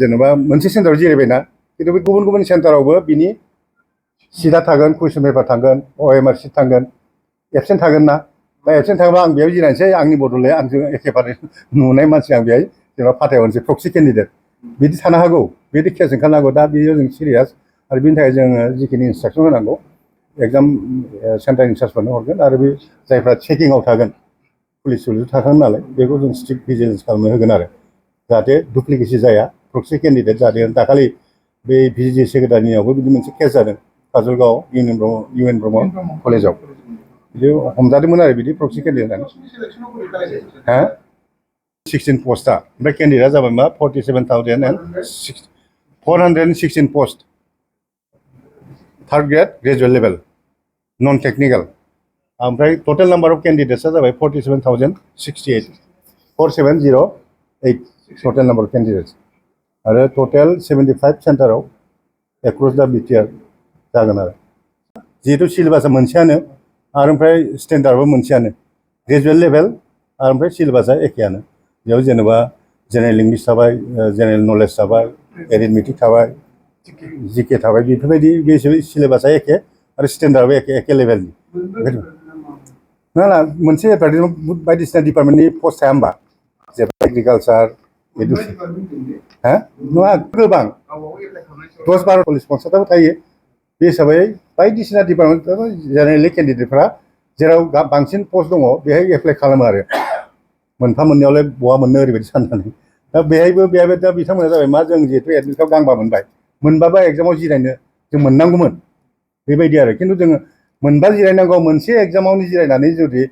जेनेबा मोनसे सेन्टाराव जिरायबायना खिन्थु बे गुबुन गुबुन सेन्टारावबो बिनि सिटआ थागोन कुइसन पेपार थागोन OMR सिट थागोन एबसेन्ट थागोन ना दा एबसेन्ट थाङोबा आं बेयाव जिरायनोसै आंनि बदलै आंजों एखेबारे नुनाय मानसि आं बेहाय जेनेबा फाथायहरनोसै प्रक्सि केन्डिडेट बिदि थानो हागौ बिदि केस ओंखारनांगौ दा बेयो जों सिरियास आरो बिनि थाखाय जोङो जिखिनि इन्सट्राक्सन होनांगौ एग्जाम सेन्टार इनचार्जफोरनो हरगोन आरो बे जायफ्रा चेकिंआव थागोन पुलिस थागोन नालाय बेखौ जों स्ट्रिक्ट भिजिलेन्स खालामनो होगोन आरो जाहाथे डुप्लिकेसि जाया प्रक्सि केन्डिडेट जादों दाखालि बे VG सेक्रेटारिनियावबो बिदि मोनसे केस जादों काजलगाव UN ब्रह्म कलेजाव बिदि हमजादोंमोन आरो बिदि प्रक्सि केन्डिडेटआनो 16 पस्टआ ओमफ्राय केन्डिडेटआ जाबाय मा 47,416 post third grade graduate level non technical ओमफ्राय टटेल नाम्बार अफ केन्डिडेट्सआ जाबाय 47,068 4708 टटेल नाम्बार अफ केन्डिडेट्स आरो टटेल 75 सेन्टाराव एक्रस दा BTR जागोन आरो जिहेतु सिलेबासा मोनसेयानो आरो ओमफ्राय स्टेन्डार्डबो मोनसेयानो ग्रेजुवेट लेभेल आरो ओमफ्राय सिलेबासा एखेयानो बेयाव जेनेबा जेनेरेल इंलिश थाबाय जेनेरेल नलेज थाबाय एरिथमेटिक थाबाय GK थाबाय बेफोरबायदि बे सिलेबासा एखे आरो स्टेन्डार्डबो एखे लेभेलनि ना मोनसे एडभार्टाइजमेन्ट बायदिसिना डिपार्टमेन्टनि पस्ट थाया होमबा जेनेबा एग्रिकालचार एडुकेसन नङा गोबां 10-12 पुलिस पस्टआबो थायो बे हिसाबै बायदिसिना डिपार्टमेन्ट जेनेरेलि केन्डिडेटफ्रा जेराव बांसिन पस्ट दङ बेहाय एप्लाइ खालामो आरो मोनफा मोननैयावलाय बहा मोननो ओरैबायदि साननानै दा बेहायबो दा बिथांमोना जाबाय मा जों जिहेतु एडमिट कार्ड गांबा मोनबाय मोनबाबा एग्जामाव जिरायनो जों मोननांगौमोन बेबायदि आरो खिन्थु जोङो मोनबा जिरायनांगौ मोनसे एग्जामावनो जिरायनानै जुदि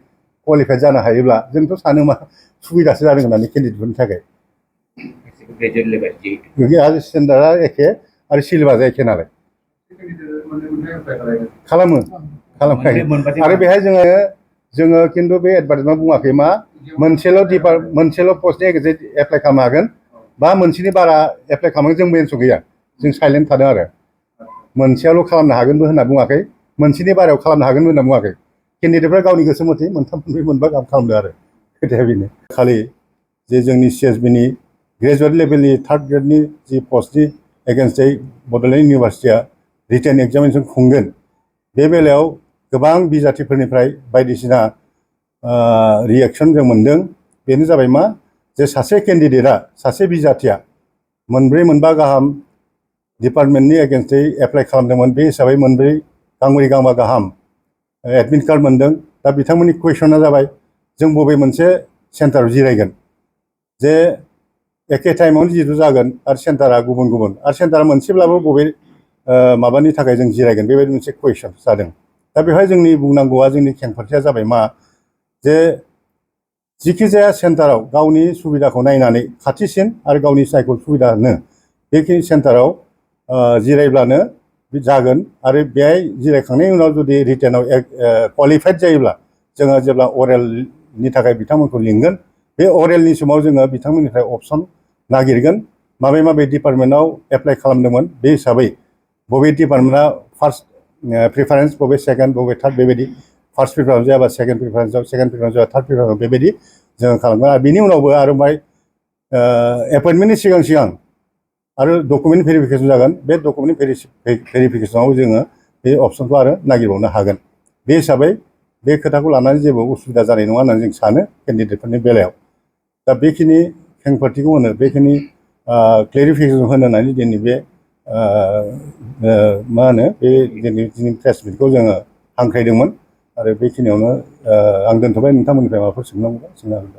क्वालिफाइड जानो हायोब्ला जोंथ' सानो मा सुबिदासो जादों होननानै केन्डिडेटफोरनि थाखाय आरो स्टेन्डार्डआ एखे आरो सिलेबासा एखे नालाय खालामो आरो बेहाय जोङो खिन्थु बे एडभार्टाइजमेन्ट बुङाखै मा मोनसेल' पस्टनि एप्लाइ खालामनो हागोन बा मोनसेनि बारा एप्लाइ खालामनो जों मेन्स गैया जों साइलेन्ट थादों आरो मोनसेयावल' खालामनो हागोनबो होनना बुङाखै मोनसेनि बारायाव खालामनो हागोनबो होनना बुङाखै केन्डिडेटफ्रा गावनि गोसो मथे मोनथाम मोनब्रै मोनबा गाहाम खालामदों आरो खोथाया बेनो खालि जे जोंनि CSBनि ग्रेजुवेट लेभेलनि थार्ड ग्रेडनि जि पस्टनि एगेन्स्टै बड'लेण्ड इउनिभार्सिटिया रिटेन एग्जामिनेसन खुंगोन बे बेलायाव गोबां बिजाथिफोरनिफ्राय बायदिसिना रिएक्सन जों मोन्दों बेनो जाबाय मा जे सासे केन्डिडेटआ सासे बिजाथिया मोनब्रै मोनबा गाहाम डिपार्टमेन्टनि एगेन्स्टै एप्लाइ खालामदोंमोन बे हिसाबै मोनब्रै गांब्रै गांबा गाहाम एडमिट कार्ड मोन्दों दा बिथांमोननि कुइसना जाबाय जों बबे मोनसे सेन्टाराव जिरायगोन जे एखे टाइमावनो जिहेतु जागोन आरो सेन्टारा गुबुन गुबुन आरो सेन्टारा मोनसेब्लाबो बबे माबानि थाखाय जों जिरायगोन बेबायदि मोनसे कुइसन जादों दा बेवहाय जोंनि बुंनांगौआ जोंनि खेंफोरथिया जाबाय मा जे जिखिजाया सेन्टाराव गावनि सुबिदाखौ नायनानै खाथिसिन आरो गावनि सायख' सुबिदा होनो बेखिनि सेन्टाराव जिरायब्लानो जागोन आरो बेहाय जिरायखांनायनि उनाव जुदि रिटेनाव क्वालिफाइड जायोब्ला जोङो जेब्ला अरेलनि थाखाय बिथांमोनखौ लिंगोन बे अरेलनि समाव जोङो बिथांमोननिफ्राय अपसन नागिरगोन माबे डिपार्टमेन्टआव एप्लाइ खालामदोंमोन बे हिसाबै बबे डिपार्टमेन्टआ फार्स्ट प्रिफारेन्स बबे सेकेन्ड बबे थार्ड बेबायदि फार्स्ट प्रिफारेन्स जायाबा सेकेन्ड प्रिफारेन्सआव सेकेन्ड प्रिफारेन्स जाबा थार्ड प्रिफारेन्सआव बेबायदि जोङो खालामगोन आरो बिनि उनावबो आरो बाय एपइन्टमेन्टनि सिगां आरो डकुमेन्ट भेरिफिकेसन जागोन बे डकुमेन्ट भेरिफिकेसनाव जोङो बे अपसनखौ आरो नागिरबावनो हागोन बे हिसाबै बे खोथाखौ लानानै जेबो उसुबिदा जानाय नङा होननानै जों सानो केन्डिडेटफोरनि बेलायाव दा बेखिनि खेंफोरथिखौ होनो बेखिनि क्लेरिफिकेसन होनो होननानै दिनै बे मा होनो बे दिनै प्रेस मिटखौ जोङो हांख्रायदोंमोन आरो बेखिनियावनो आं दोनथ'बाय नोंथांमोननिफ्राय माबाफोर सोंनांगौबा सोंनो हागोन